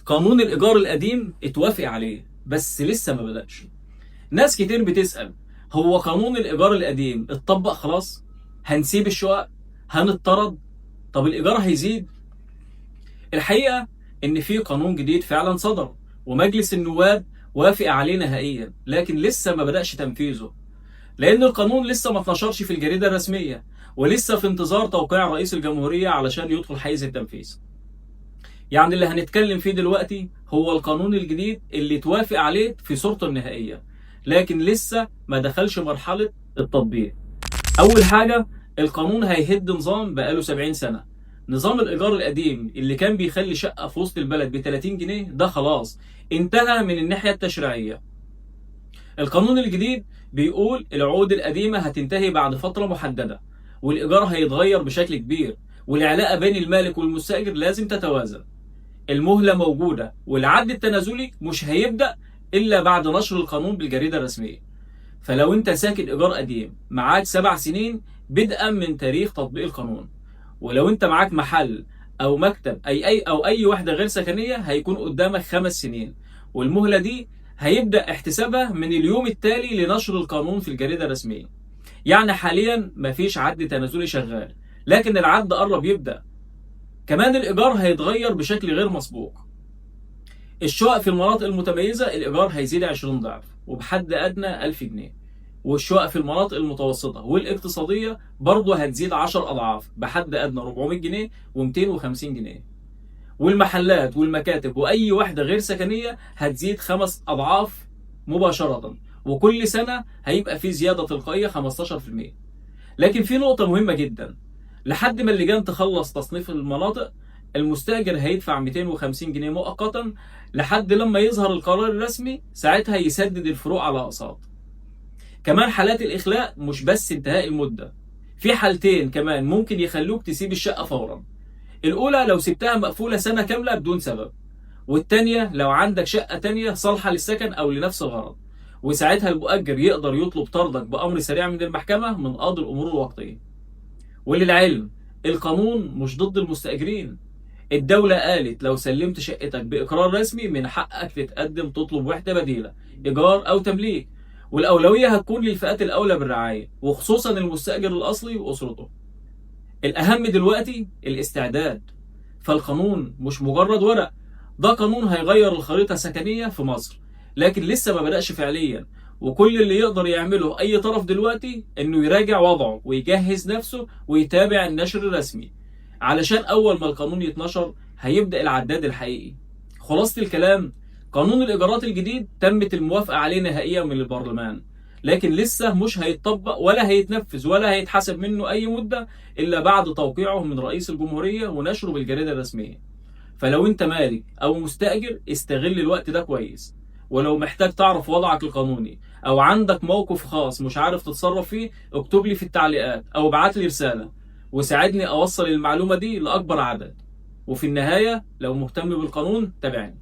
قانون الإيجار القديم اتوافق عليه بس لسه ما بدأش. ناس كتير بتسأل، هو قانون الإيجار القديم اتطبق خلاص؟ هنسيب الشقق؟ هنطرد؟ طب الإيجار هيزيد؟ الحقيقة إن في قانون جديد فعلا صدر ومجلس النواب وافق عليه نهائيا، لكن لسه ما بدأش تنفيذه، لأن القانون لسه ما اتنشرش في الجريدة الرسمية، ولسه في انتظار توقيع رئيس الجمهورية علشان يدخل حيز التنفيذ. يعني اللي هنتكلم فيه دلوقتي هو القانون الجديد اللي توافق عليه في صورته النهائية، لكن لسه ما دخلش مرحلة التطبيق. أول حاجة، القانون هيهد نظام بقاله 70 سنة. نظام الإيجار القديم اللي كان بيخلي شقة في وسط البلد ب 30 جنيه ده خلاص انتهى من الناحية التشريعية. القانون الجديد بيقول العقود القديمة هتنتهي بعد فترة محددة، والإيجار هيتغير بشكل كبير، والعلاقة بين المالك والمستأجر لازم تتوازن. المهلة موجودة، والعد التنازلي مش هيبدأ إلا بعد نشر القانون بالجريدة الرسمية. فلو أنت ساكن إيجار قديم معاك 7 سنين بدءا من تاريخ تطبيق القانون، ولو أنت معاك محل أو مكتب أي أو أي وحدة غير سكنية هيكون قدامك 5 سنين، والمهلة دي هيبدأ احتسابها من اليوم التالي لنشر القانون في الجريدة الرسمية. يعني حاليا مفيش عد تنازلي شغال، لكن العد قرب يبدأ. كمان الإيجار هيتغير بشكل غير مسبوق. الشقق في المناطق المتميزة الإيجار هيزيد 20 ضعف وبحد أدنى 1000 جنيه، والشقق في المناطق المتوسطة والاقتصادية برضه هتزيد 10 أضعاف بحد أدنى 400 جنيه و250 جنيه، والمحلات والمكاتب وأي وحدة غير سكنية هتزيد 5 أضعاف مباشرة، وكل سنة هيبقى في زيادة تلقائية 15%. لكن في نقطة مهمة جدا، لحد ما اللجان تخلص تصنيف المناطق المستأجر هيدفع 250 جنيه مؤقتا لحد لما يظهر القرار الرسمي، ساعتها يسدد الفروق على أقساط. كمان حالات الإخلاء مش بس انتهاء المدة، في حالتين كمان ممكن يخلوك تسيب الشقة فورا. الأولى لو سبتها مقفولة سنة كاملة بدون سبب، والتانية لو عندك شقة تانية صالحة للسكن أو لنفس الغرض، وساعتها المؤجر يقدر يطلب طردك بأمر سريع من المحكمة من قاضي الأمور الوقتية. وللعلم القانون مش ضد المستأجرين، الدولة قالت لو سلمت شقتك بإقرار رسمي من حقك تتقدم تطلب وحدة بديلة إيجار أو تمليك، والأولوية هتكون للفئات الأولى بالرعاية وخصوصا المستأجر الأصلي وأسرته. الأهم دلوقتي الاستعداد، فالقانون مش مجرد ورق، ده قانون هيغير الخريطة السكنية في مصر، لكن لسه ما بدأش فعليا. وكل اللي يقدر يعمله أي طرف دلوقتي إنه يراجع وضعه ويجهز نفسه ويتابع النشر الرسمي، علشان أول ما القانون يتنشر هيبدأ العداد الحقيقي. خلاصة الكلام، قانون الإيجارات الجديد تمت الموافقة عليه نهائيا من البرلمان، لكن لسه مش هيتطبق ولا هيتنفذ ولا هيتحسب منه أي مدة إلا بعد توقيعه من رئيس الجمهورية ونشره بالجريدة الرسمية. فلو أنت مالك أو مستأجر استغل الوقت ده كويس، ولو محتاج تعرف وضعك القانوني أو عندك موقف خاص مش عارف تتصرف فيه اكتب لي في التعليقات أو ابعت لي رسالة وساعدني أوصل المعلومة دي لأكبر عدد. وفي النهاية لو مهتم بالقانون تابعني.